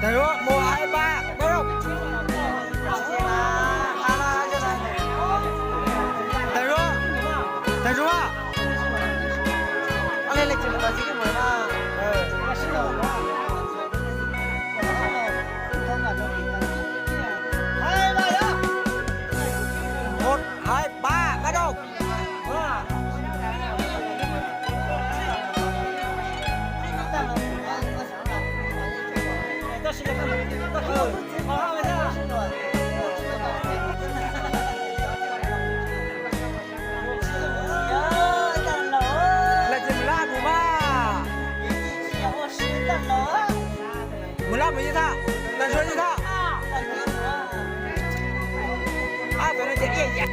Tag Zuag mus hais pab, pab rau. Tag Zuag, Tag Zuag. Một, hai, ba, bắt đầu. Laj ces mus laj mus mas. Mus laj mus ib thaj, Tag Zuag ib thaj. Ab, tus no ces ib yam.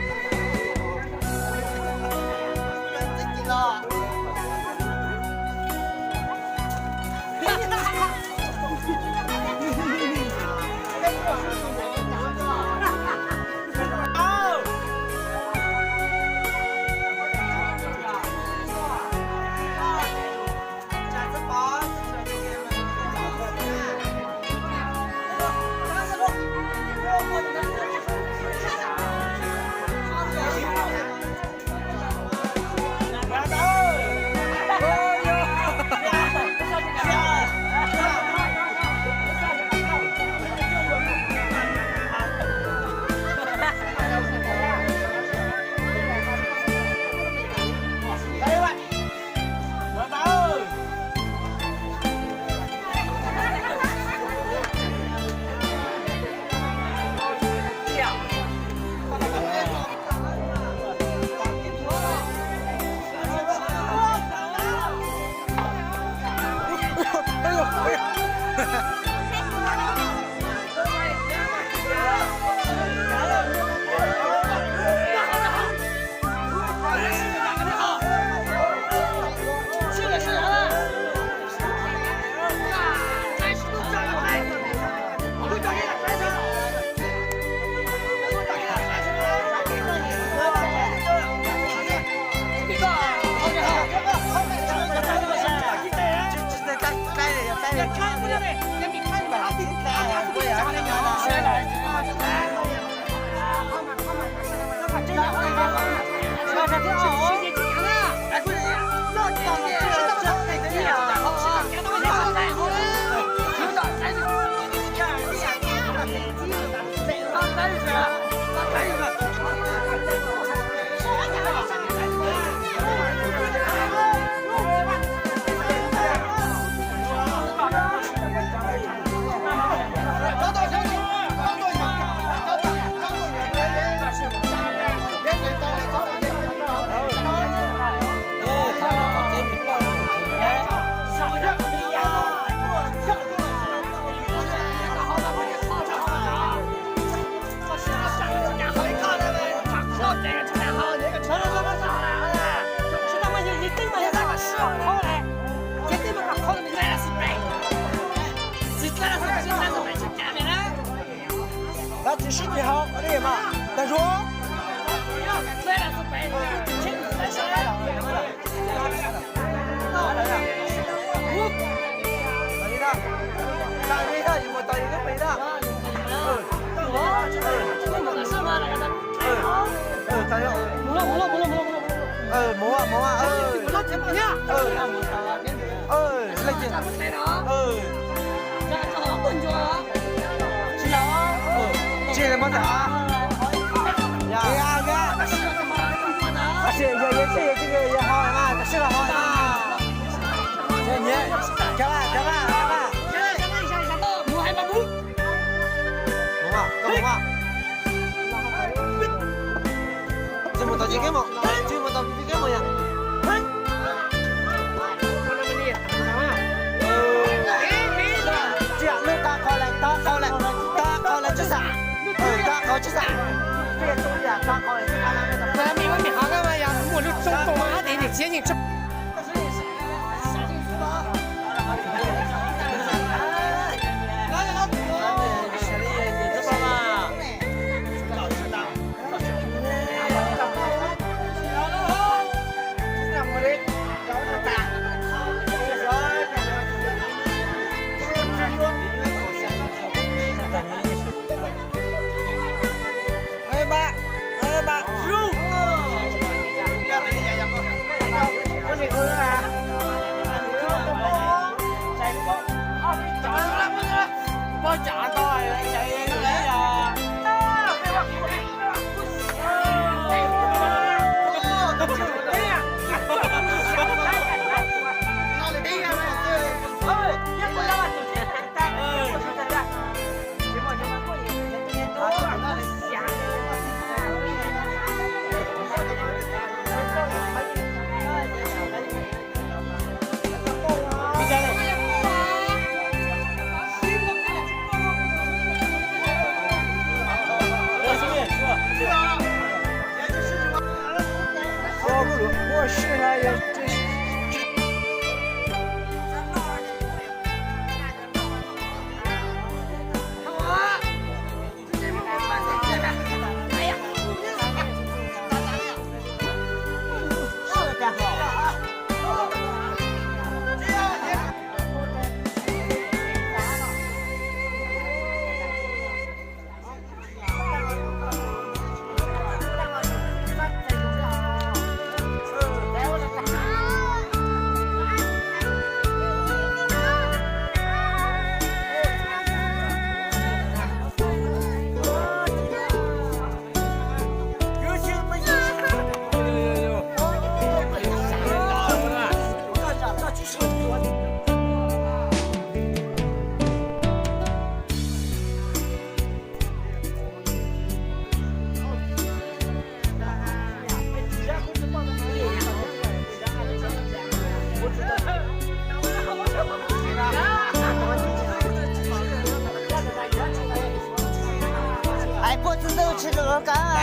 Tab tsis sib ceg hauv li mas, Tag Zuag. Mus, mus, mus, mus, mus, mus. Leej twg? Tsis yog, tsis yog muab tawm. Yog, yog, yog, yog, yog, yog ho mas, tawm sib los ho mas. Cov, cov, cov, cov. Mus, mus, mus. Tsis mus tau tsis kev mus, tsis mus tau tsis kev mus yom. Tsis yog lub tag qhov lawm, tag qhov lawm, tag qhov lawm tsis xam, tag qhov tsis xam. Mej muab mej qhov kab mas yog muaj lub tsoob koom mas ab tes niam txiv yeej tso. 我是那也这。 Hais puag txwj ntug tsis lus los kav.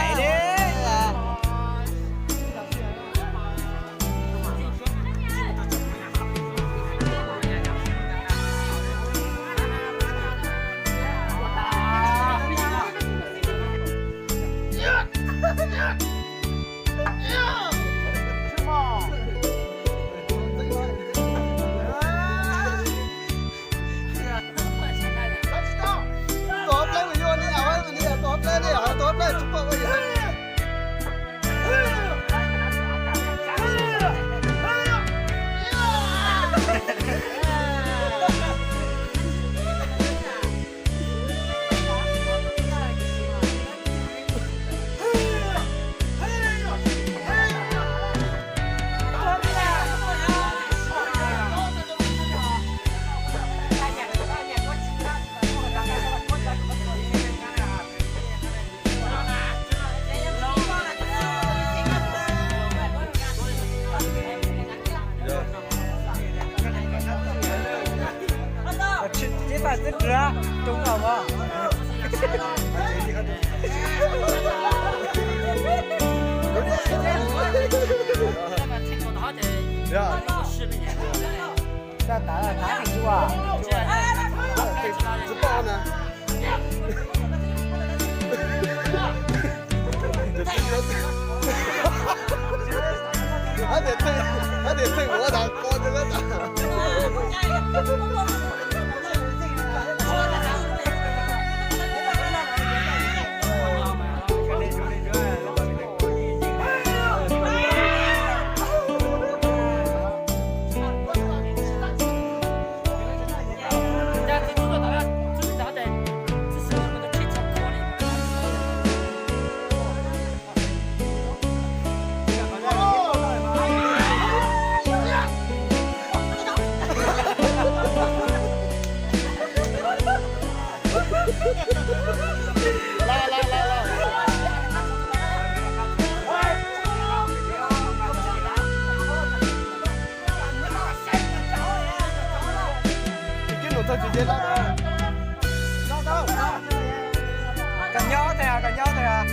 Tsis tau teb rau rau nkaus os. Txawj tav tav heev tsis ua. Hab tias theej ua tas ko tas. Koj nyob thiab, koj nyob thiab.